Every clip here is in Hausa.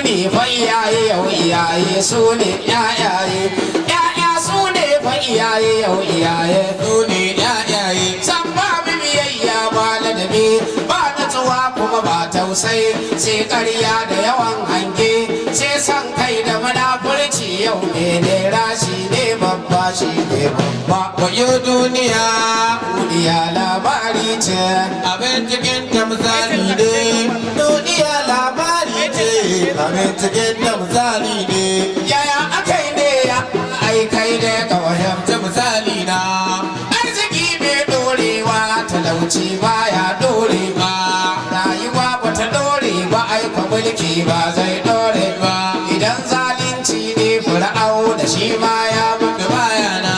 Ne fa iyaye yau, iyaye su ne ƴaƴaye, ƴaƴa su ne fa iyaye yau, iyaye su ne ƴaƴaye. San ba biyayya, ba ladabi, ba natsuwa, kuma ba tausayi, sai ƙarya da yawan hange, sai san kai da munafurci. Yau ne rashi ne babba, shi ne babba. Wayo duniya. Duniya labari ce. Abin cikin ta misali ne. Duniya labari ce, abin cikin ta misali ne. Yaya akai ne ya ai kai ne kawai Ta misali na. Arziki bai dorewa, talauci baya dorewa, rayuwa bata dore ba, aika mulki ba zai dore ba. Idan zalunci ne, fir'au da shi ma ya mutu. Baya na.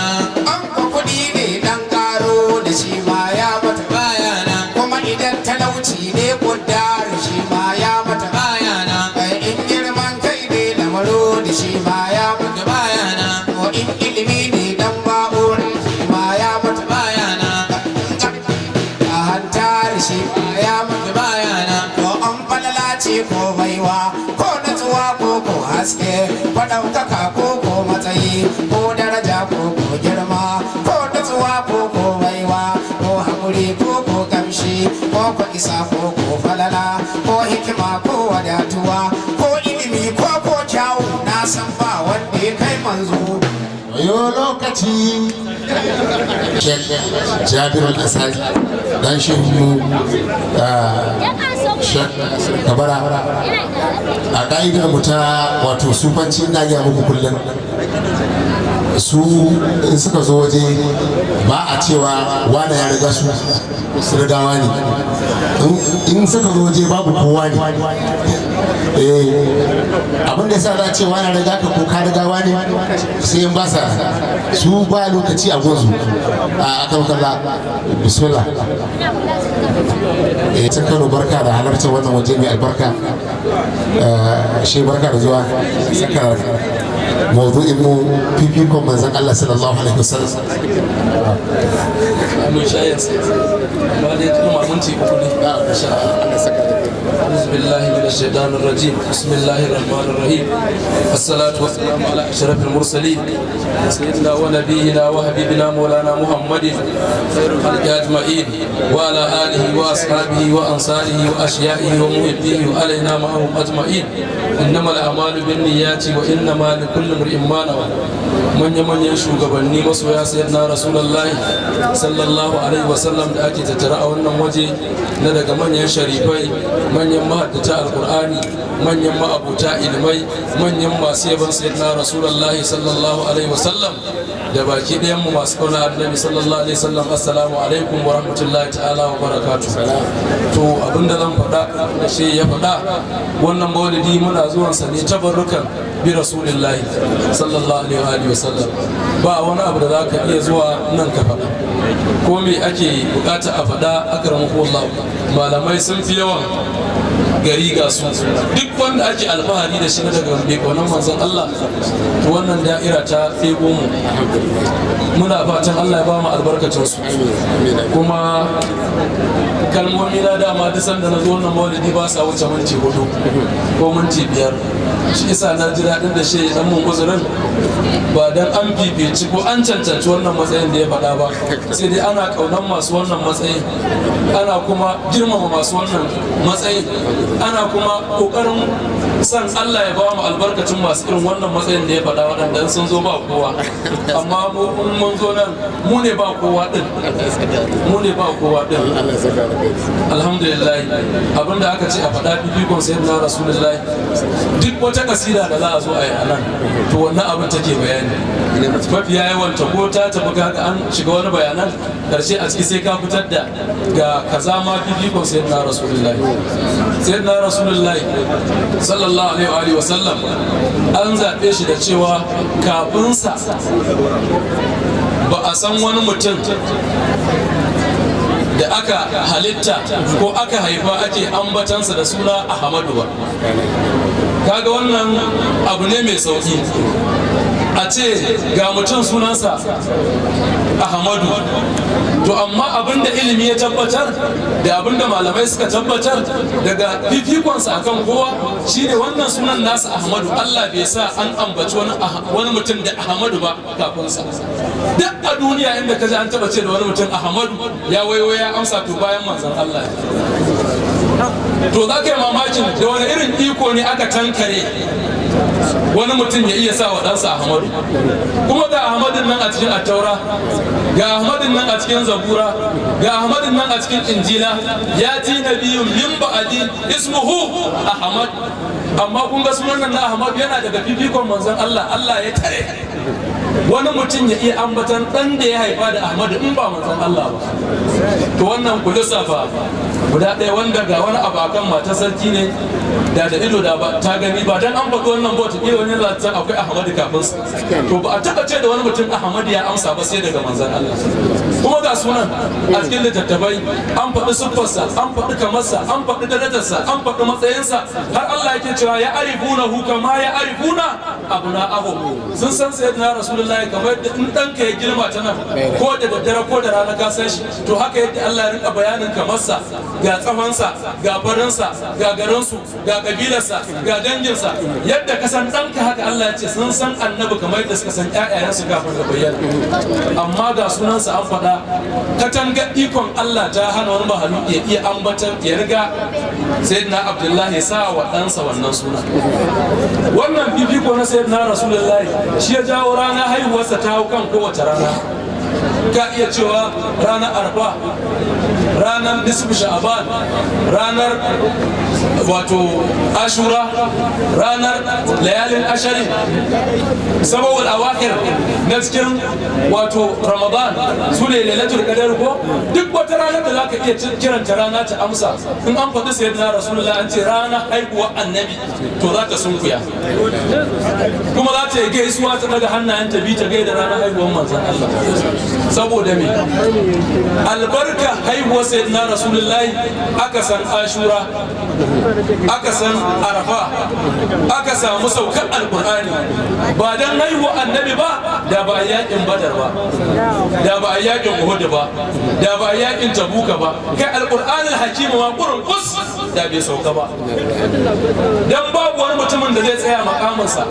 An ko kuɗi ne, dan karo da shi ma ya mutu. Baya na. Kuma idan talauci ne, kuddaru shi ma ya mutu. Baya na. Kai, in girman kai ne, lamaro da shi ma ya mutu. Baya na. Ko in ilimi ne, dan ba'ur shi ma ya mutu. Baya na. A hantar shi ma ya mutu. Baya na. Ko an falala ce, ko baiwa, ko natsuwa, ko haske, ko ɗaukaka, ko matsayi, ko daraja, ko girma, ko natsuwa, ko baiwa, ko haƙuri, ko kamshi, ko isa, ko falala, ko hikima, ko wadatuwa, ko ilimi, ko kyawu, na san ba wanda ya kai manzo. Wayo lokaci. Sheikh Jabir Al-Asad dan shehu Sheikh Kabara. A ka'idar mu ta wato sufanci, ina gaya muku kullum, su in suka zo waje ba a cewa wane ya riga su, su rigawa ne. In suka zo waje babu kowa ne. Abin da yasa za a ce wani riga ka ko ka riga wani, sai in ba sa su ba lokaci a gunsu a akan kalla. Bismillah. Ta Kano, barka da halartar wannan waje mai albarka. Shi barka da zuwa. Saka mawdu'in mu, fifikon manzon Allah sallallahu alaihi wasallam. Mun sha yanzu amma dai kuma minti 3 ne, insha Allah. أعوذ بالله من الشيطان الرجيم. بسم الله الرحمن الرحيم. الصلاة والسلام على أشرف المرسلين، سيدنا ونبينا وحبيبنا مولانا محمد خير الخلق أجمعين، وعلى آله وأصحابه وأنصاره وأشيائه ومحبيه وعلينا معهم أجمعين. إنما الأعمال بالنيات وإنما لكل امرئ ما نوى. Manya-manyan shugabanni, masoya sayyidina Rasulullahi sallallahu alaihi wasallam da ake tattara a wannan waje, na daga manyan sharifai, manyan mahaddata alkur'ani, manyan ma'abuta ilimai, manyan masu yaban sayyidina Rasulullahi sallallahu alaihi wasallam, da baki ɗayan mu masu kauna annabi sallallahu alaihi wasallam, assalamu alaikum wa rahmatullahi ta'ala wa barakatuh. To, abinda zan faɗa da shi ya faɗa, wannan maulidi muna zuwan sa ne tabarrukan bi rasulillahi sallallahu alaihi wasallam. Ba wani abu da za ka iya zuwa nan ka faɗa ko me ake bukata a faɗa. Akramakumullah, malamai sun fi yawan gari, ga su duk wanda ake alfahari da shi na daga mai kaunar manzon Allah. To, wannan da'ira ta fego mu, muna fatan Allah ya ba mu albarkacin su. Kuma kalmomi na dama duk sanda na zo wannan maulidi ba sa wuce minti 4 ko minti 5. Shi isa na ji daɗin da shi dan mun uzurin, ba dan an fifici ko an cancanci wannan matsayin da ya faɗa ba, sai dai ana ƙaunar masu wannan matsayin, ana kuma girmama masu wannan matsayin, ana kuma ƙoƙarin san Allah ya ba mu albarkacin masu irin wannan matsayin da ya faɗa, waɗanda sun zo ba kowa. Amma mu in mun zo nan, mu ne ba kowa ɗin, mu ne ba kowa ɗin. Alhamdulillah, abinda aka ce a faɗa, fifikon sayyidina Rasulullahi, duk wata kasida da za a zo a yi a nan, to wannan abin take bayani mafiya yawanta, ko ta tafi kaga an shiga wani bayanan karshe a ciki, sai ka fitar da ga kaza ma fifikon sayyidina Rasulullahi. Sayyidina Rasulullahi sallallahu alaihi wa sallam an zaɓe shi da cewa kafinsa ba a san wani mutum da aka halitta ko aka haifa ake ambatansa da suna Ahmadu ba. Kaga wannan abu ne mai sauki. A ce ga mutum sunansa Ahmadu, to amma abinda ilimi ya tabbatar da abinda malamai suka tabbatar daga fifikonsa akan kowa shine wannan sunan nasa Ahmadu, Allah bai sa an ambaci wani mutum da Ahmadu ba kafin sa. Duk a duniya inda kaji an taba ce da wani mutum Ahmadu ya waiwayo ya amsa, to bayan manzon Allah. To za ka yi mamakin da wani irin iko ne aka tankare wani mutum ya iya sa wa ɗansa Ahmadu. Kuma ga Ahmadun nan a cikin Attaura, ga Ahmadun nan a cikin Zabura, ga Ahmadun nan a cikin Injila, ya ti nabiyyun min ba'di ismuhu Ahmad. Amma kun ga sunan nan na Ahmad yana daga fifikon manzon Allah. Allah ya tare wani mutum ya iya ambatan ɗan da ya haifa da Ahmadu in ba manzon Allah ba. To wannan ku lissafa guda ɗaya wanda ga wani abu akan matar sarki ne da ido da ba ta gani ba, dan an faɗi wannan bot iya wani lantan akwai Ahmadu kafin sa. To ba a taɓa ce da wani mutum Ahmadu ya amsa ba sai daga manzon Allah. Kuma ga sunan a cikin littattafai an faɗi siffarsa, an faɗi kamarsa, an faɗi darajarsa, an faɗi matsayinsa, har Allah yake cewa ya arifuna hu kama ya arifuna abna'ahum. Sun san sayyidina Rasulullahi kamar yadda in ɗanka ya girma ta nan ko da daddare ko da rana ka san shi. To haka yadda Allah ya rinka bayanin kamarsa, ga tsawonsa, ga farinsa, ga garinsu, ga kabilarsa, ga danginsa, yadda ka san ɗanka haka Allah ya ce sun san annabi kamar yadda suka san ƴaƴayensu kafin da bayyana. Amma ga sunansa an faɗa, katanga ikon Allah ta hana wani mahaluki ya iya ambatan ya riga sayyidina Abdullahi sa wa ɗansa wannan suna. Wannan fifiko na sayyidina Rasulullahi shi ya jawo rana haihuwarsa ta hau kan kowace rana. Ka iya cewa ranar Arfa, ranar nisfu Sha'aban, ranar wato Ashura, ranar layalin ashari, sabawul awakir na cikin wato Ramadan, su ne lailatul qadar. Ko duk wata ranar da zaka iya kiranta rana ta amsa, in an faɗi sayyidina Rasulullah an ce rana haihuwa annabi, to za ta sunkuya kuma za ta yi gaisuwa, ta daga hannayenta bi ta gaida ranar haihuwar manzon Allah. Saboda me? Albarka haihuwar sayyidina Rasulullahi aka san Ashura, aka san Arafa, aka samu saukar Alkur'ani. Ba dan haihuwar annabi ba da ba a yakin Badar ba, da ba a yakin Uhud ba, da ba a yakin Tabuka ba, kai Alkur'anul Hakim ma qur'an kus da bai sauka ba. Dan babu wani mutumin da zai tsaya makaminsa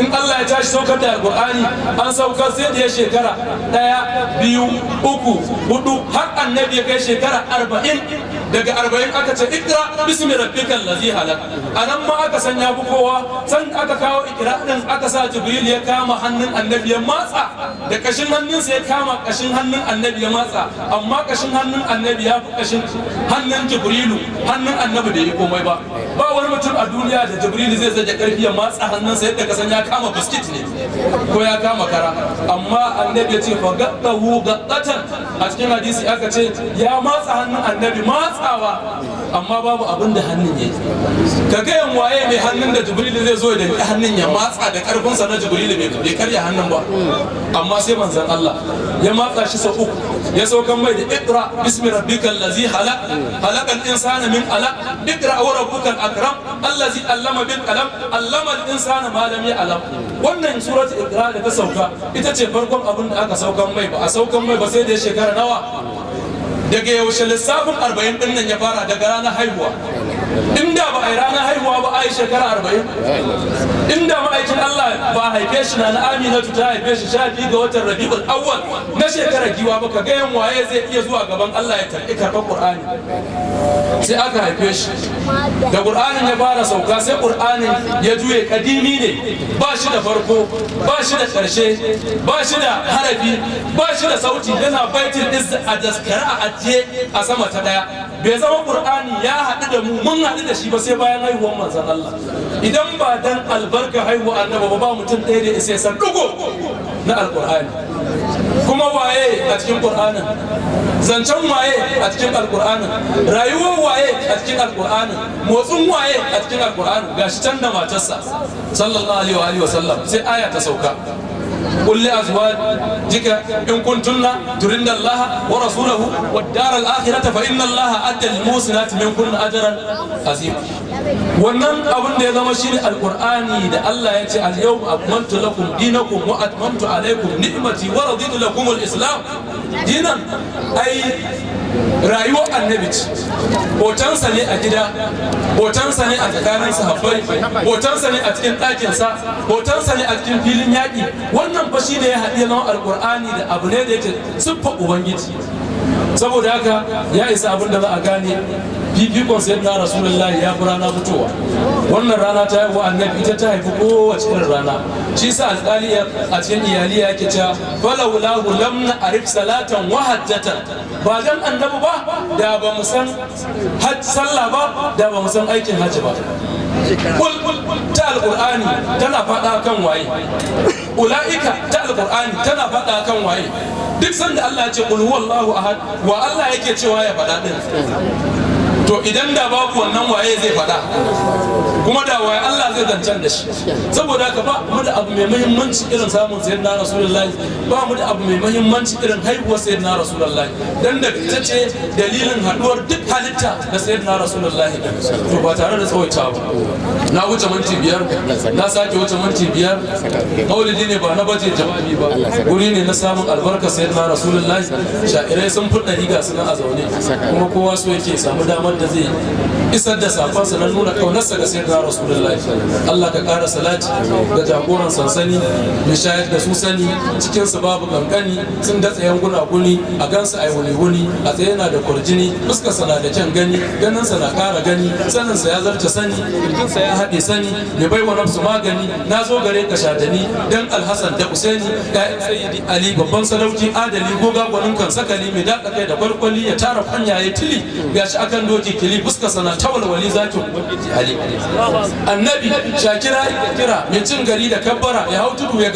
in Allah ya tashi saukar da Alkur'ani. An saukar sai da ya shekara 1, 2, 3, 4 har annabi ya kai shekara 40. Daga 40 aka ce ikra bismi rabbikal ladzi halaq. Anan ma aka san ya fi kowa. San aka kawo ikra din, aka sa Jibril ya kama hannun annabi ya matsa da kashin hannunsa, ya kama kashin hannun annabi ya matsa, amma kashin hannun annabi ya fi kashin hannun Jibrilu. Hannun annabi bai yi komai ba. Ba wani mutum a duniya da Jibrilu zai zage karfi ya matsa hannunsa yadda kasan ya kama biskit ne ko ya kama kara. Amma annabi ya ce fa gaddahu gaddatan. A cikin hadisi aka ce ya matsa hannun annabi matsawa, amma babu abin da hannun ya yi. Ka gayan waye mai hannun da Jibrilu zai zo da hannun ya matsa da karfinsa na Jibrilu bai karya hannun ba. Amma sai manzon Allah ya matsa shi sau 3, ya saukan mai da ikra bismi rabbikal ladzi halaq, halaqal insana min alaq, ikra wa rabbukal akram allazi allama bil qalam, allama al insana ma lam ya'lam. Wannan suratul Iqra da ta sauka ita ce farkon abin da aka saukan mai. Ba a saukan mai ba sai da shekara nawa? Daga yaushe lissafin 40 din nan ya fara? Daga ranar haihuwa. Inda ba a yi ranar haihuwa ba a yi shekara 40. Inda ma'aikin Allah ba haife shi na Aminatu ta haife shi 12 ga watan Rabiul Awwal na shekarar giwa ba, ka ga yan waye zai iya zuwa gaban Allah ya tarbi karɓar Qur'ani? Sai aka haife shi da Qur'anin ya fara sauka, sai Qur'anin ya juye. Kadimi ne, ba shi da farko, ba shi da ƙarshe, ba shi da harafi, ba shi da sauti, yana baitul izz a daskara a ajiye a sama ta daya. Bai zama Qur'ani ya haɗu da mu mun haɗu da shi ba sai bayan haihuwar manzon Allah. Idan ba dan albarka haihuwar annabi ba, ba mutum ɗaya da isa san dugo na Alƙur'ani. Kuma waye a cikin Qur'anin? Zancen waye a cikin Alƙur'anin? Rayuwar waye a cikin Alƙur'anin? Motsin waye a cikin Alƙur'anin? Gashi can da matarsa sallallahu alaihi wa sallam, sai aya ta sauka. قل لأزواجك إن كنتن تردن الله ورسوله والدار الآخرة فإن الله أدى للمحسنات منكن أجرا عظيما. Wannan abin da ya zama shine alqur'ani da Allah ya ce al-yawma akmaltu lakum dinakum wa atmamtu alaykum ni'mati wa raditu lakum al-islam dinan. Ai rayuwar annabi ce, hotonsa ne a gida, hotonsa ne a tsakanin sahabbai, hotonsa ne a cikin ɗakinsa, hotonsa ne a cikin filin yaƙi. Wannan fa shi ne ya haɗe zama alƙur'ani da abu ne da yake siffa ubangiji. Saboda haka ya isa abin da za a gane fifikon sayyidina rasulullahi ya fi rana fitowa. Wannan rana ta haihu annabi, ita ta haifi kowace irin rana. Shi sa alƙali a cikin iyali yake cewa falaulahu lam na'rif salatan wa hajjatan. Ba dan annabi ba da ba mu san sallah ba, da ba mu san aikin hajji ba. Kul ta alqur'ani tana faɗa kan waye, ula'ika ta alqur'ani tana faɗa kan waye. Duk sanda Allah ya ce qul huwallahu ahad, wa Allah yake cewa ya faɗa din? To idan da babu wannan waye zai faɗa? Kuma da waye Allah zai zancen da shi? Saboda haka ba mu da abu mai muhimmanci irin samun sayyidina rasulullahi, ba mu da abu mai muhimmanci irin haihuwar sayyidina rasulullahi, dan da ita ce dalilin haduwar duk halitta da sayyidina rasulullahi. To ba tare da tsawaita ba, na wuce minti 5, na sake wuce minti 5. Maulidi ne ba na baje jawabi ba, guri ne na samun albarka sayyidina rasulullahi. Sha'irai sun fi ɗari ga sunan a zaune, kuma kowa so yake samu damar da zai isar da sakonsa na nuna kaunarsa ga sayyidina rasulullahi. Allah ka ƙara salati ga jagoran sansani mai shayar da su sani, cikin su babu kankani, sun datse yankuna guni, a gansu ai wuni wuni, a tsaye yana da kwarjini, fuskarsa na da kyan gani, ganinsa na ƙara gani, saninsa ya zarce sani, kirjinsa ya haɗe sani, mai baiwa nafsu magani. Na zo gare ka shadani dan alhassan da usaini, ƴaƴan sayyidi ali, babban sadauki adali, goga gwanin kan sakali, mai daɗa kai da kwalkwali, ya tara kwanyaye tili, gashi akan doki kili, fuskarsa na tawalwali zakin ubangiji ali. Annabi shakira ya kira, mai cin gari da kabbara, ya hau tudu ya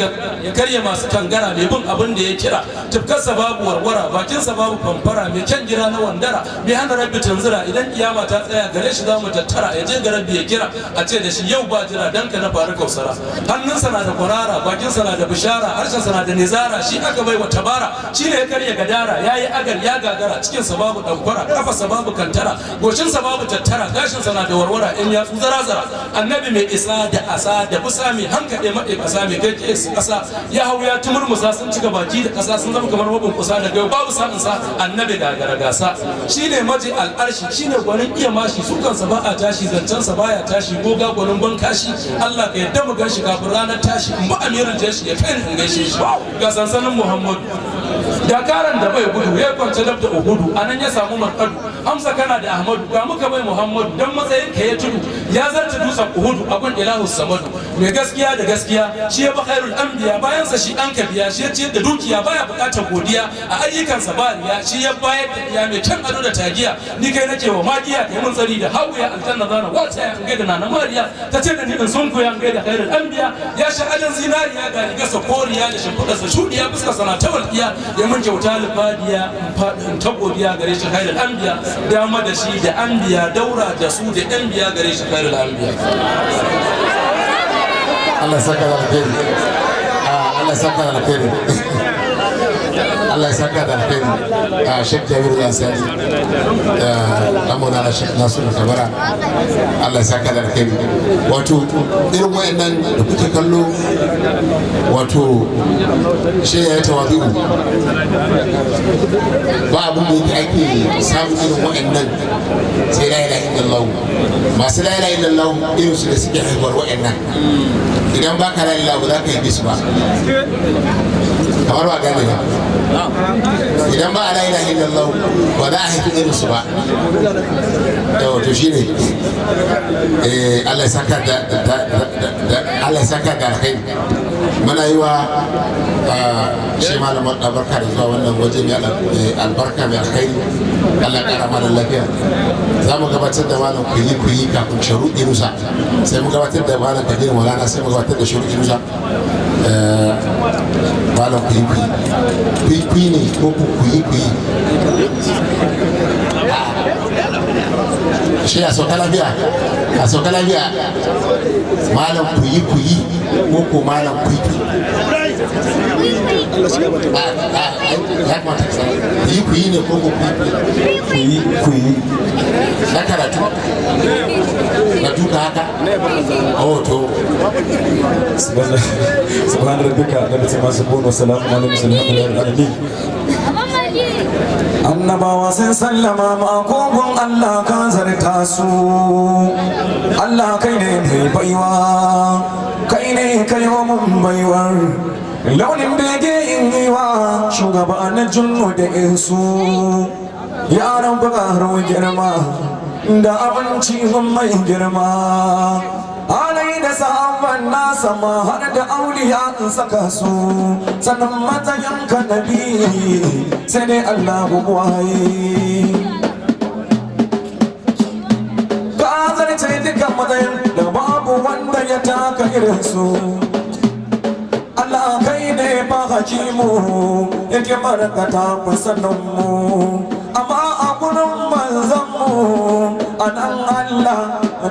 karya masu kangara, mai bin abin da ya kira, tufkarsa babu warwara, bakinsa babu famfara, mai kyan gira na wandara, mai hana rabbi tunzura. Idan kiyama ta tsaya gare shi za mu tattara, ya je ga rabbi ya kira, a ce da shi yau ba jira, dan ka na faru kausara. Hannunsa na da kwarara, bakinsa na da bishara, harshensa na da nizara, shi aka bai wa tabara, shi ne ya karya gadara, ya yi agar ya gagara, cikinsa babu ɗankwara, kafarsa babu kantara, goshinsa babu tattara, gashinsa na da warwara, in yatsu zara-zara. Annabi mai isa da asa da busa, mai hankaɗe maɗe ƙasa, mai kai ƙasa, ya hau ya tumurmusa, sun cika baki da ƙasa, sun zama kamar mabin kusa da gaba babu sa'in sa. Annabi gagara gasa, shine maji al'arshi, shine gwanin iya mashi, su kansa ba a tashi, zancensa baya tashi, goga gwanin ban kashi. Allah ka yadda mu ganshi kafin ranar tashi, in ba amirin jeshi ya kai ni in gaishe shi. Ga sansanin Muhammadu, dakaran da bai gudu, ya kwance dab da Uhudu, anan ya samu markadu. Amsa kana da Ahmadu, ga muka bai Muhammadu, dan matsayin ka ya tudu, ya zarta dutsen Uhudu a gun Ilahu Samadu. Mai gaskiya da gaskiya, shi ya ba khairul anbiya, bayan sa shi an kabiya, shi ya ciyar da dukiya, baya bukatar godiya, a ayyukansa ba riya, shi ya bayar da iya mai kyan ado da tagiya. Ni kai nake wa magiya, kai mun tsari da hawiya, aljanna zana wata ya gaida na Mariya, ta ce da ni in sun koya gaida khairul anbiya. Ya sha ajan zinariya, ga rigarsa koriya da shimfiɗarsa shuɗiya, fuskarsa na ta walƙiya, ya mun kyauta lifadiya, in ta godiya gare shi khairul anbiya. Dama da shi da anbiya, daura da su da yan biya gare shi khairul anbiya. Allah saka da alheri. Allah saka da alheri. Allah saka da alheri. Sheikh Jabir Ansari, dan Maulana Sheikh Nasiru Kabara, Allah saka da alheri. Wato irin wayannan da kuke kallo, wato shi ya tawadu, ba abin da yake ake samun irin wayannan sai la ilaha illallah. Masu la ilaha illallah irin su da suke haihuwar wayannan. Idan ba ka la ilaha ba za ka yi su ba, kamar ba gane ba. Idan ba a la ilaha illallah ba za a haifi irin su ba. Yawa to shine Allah ya saka da Allah ya saka da alkhairi. Muna yi wa shi malam barka da zuwa wannan waje mai albarka mai alkhairi. Allah ya kara mana lafiya. Za mu gabatar da malam kuyi kuyi kafin sharuɗi rusa, sai mu gabatar da malam kabir maulana, sai mu gabatar da sharuɗi rusa. Malam kuyi kuyi kuyi kuyi ne ko kuyi kuyi shi a sauka lafiya, a sauka lafiya. Malam kuyi kuyi ko ko malam kuyi kuyi. Ya kamata ka san yi ku yi ne ko ku yi Ku yi, ku yi. Na karatu na duka haka. Oh, to. سبحان ربك رب العزة عما يصفون وسلام على المرسلين والحمد لله رب العالمين. Annabawa sun sallama ma kogon Allah, ka zarta su. Allah, kai ne mai baiwa, kai ne kai wa mun baiwar launin bege in yi wa shugaba na junnu da insu. Yaran buƙaru girma da abinci mai girma, alai da sahabban nasa ma har da auliya in saka su, sannan matsayin ka nabi sai dai Allah waye. Ka zarce dukkan matsayin da babu wanda ya taka irin su. Allah, kai ne ba hakimu, yake markata mu sanin mu, amma a gurin manzon mu anan Allah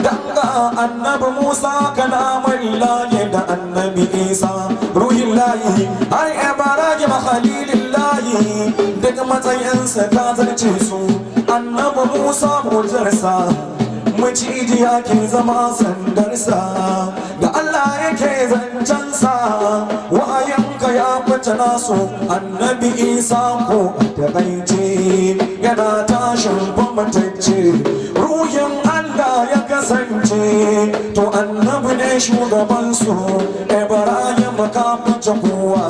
danga annabi Musa kalamun lahi, da annabi Isa ruhin lahi, har Ibrahim khalilin lahi, duk matsayinsa ka zarce su. Annabi Musa mujarsa maciji ke zama sandarsa, da Allah yake zancensa, wayanka ya fice nasu. Annabi Isa ko takaice yana tashin matacce, ruhin Allah ya kasance, to annabi ne shugabansu. Ibrahim ka fice kowa,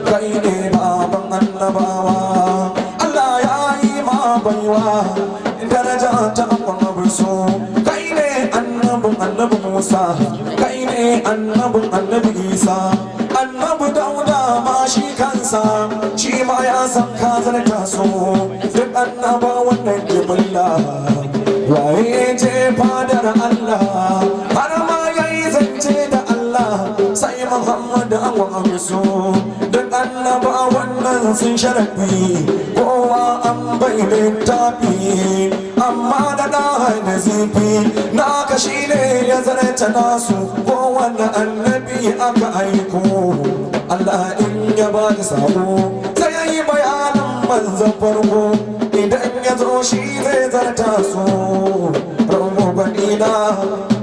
kai ne baban annabawa. Allah ya yi ma baiwa daraja ta abu so, kai ne annabin annabi Musa, kai ne annabin annabi Isa. Annabi Dauda ma shi kansa shi ma ya san ka zarta so. Duk annaba wannan jimilla, waye je fadar Allah har ma yayi zance da Allah sai Muhammad an so? Duk annaba wannan sun sharafi, kowa an bai littafi, amma da da zifi naka shi ne ya zarta nasu. Kowane annabi aka aiko, Allah in ya ba da sako sai ya yi bayanin manzan farko, idan ya zo shi zai zarta su. Rabu na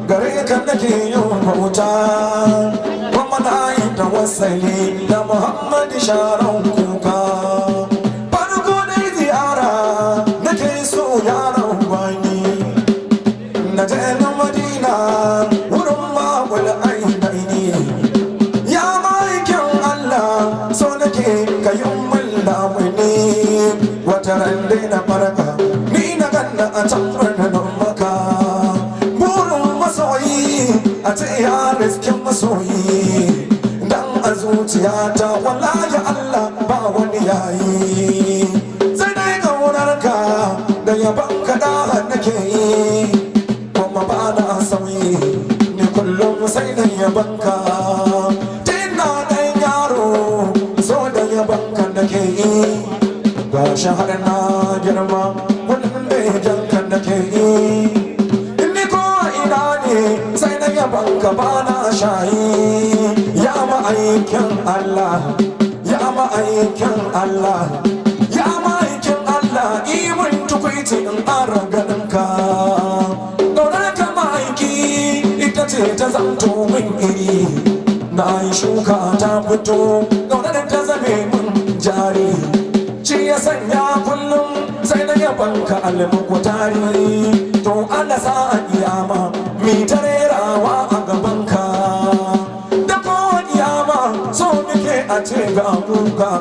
gare ka nake yin bauta, kuma na yi tawassali da Muhammad sharan kuka. Farko dai ziyara nake so yaran gwani, na je na Madina wurin makul ainihi. Ya ma'aikin Allah, so nake ka yi min lamuni, wata ran dai na farka ni na ganna a can birnin Maka. Burin masoyi a ce ya riskin masoyi, dan a zuciyata wallahi Allah ba wani yayi, sai dai ƙaunarka da yaban ka da nake yi, kuma ba na sauyi ni kullum sai da yabanka. Tun ɗan yaro so da yabanka nake yi, gashi har na girma kullum bejanka nake yi. Ni ko ina ne sai na yabanka, ba na shayi. Ya ma'aikin Allah, ya ma'aikin Allah, ya ma'aikin Allah, imin tukwici in ƙara ganinka. Ƙaunar ka ma'aiki ita ce ta zamto min iri, na yi shuka ta fito, ƙaunar ta zame min jari, shi ya sanya kullum sai na yabanka almukutari. To Allah sa a kiyama mi ta rerawa a gabanka, da kowa kiyama so muke a ce ga mu ka,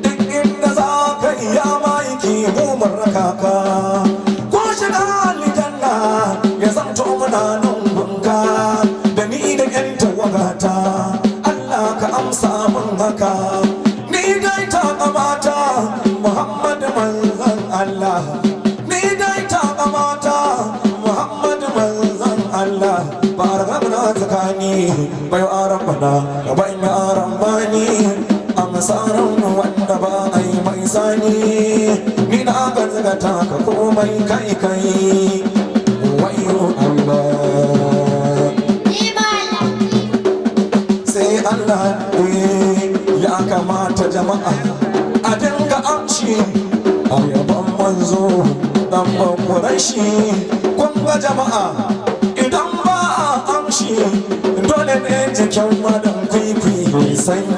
duk inda za ka iya ma'aiki mu raka ka, ko shiga aljanna ya zanto muna nan gunka, da ni da yan tawagata. Allah ka amsa mun haka. Ni dai ta kamata Muhammad manzon Allah, ni dai ta kamata Muhammad manzon Allah. Ba na tsakani bai aran bana bai aran bani a masaran wanda ba a yi mai sani, ni na gazgata ka komai kai kai wayo Allah, sai Allah. Jama'a a dinga amshi a yaban manzo dan bakuran shi. Kun ga jama'a, idan ba a amshi, dole ne jikin madan kwikwi sanyi.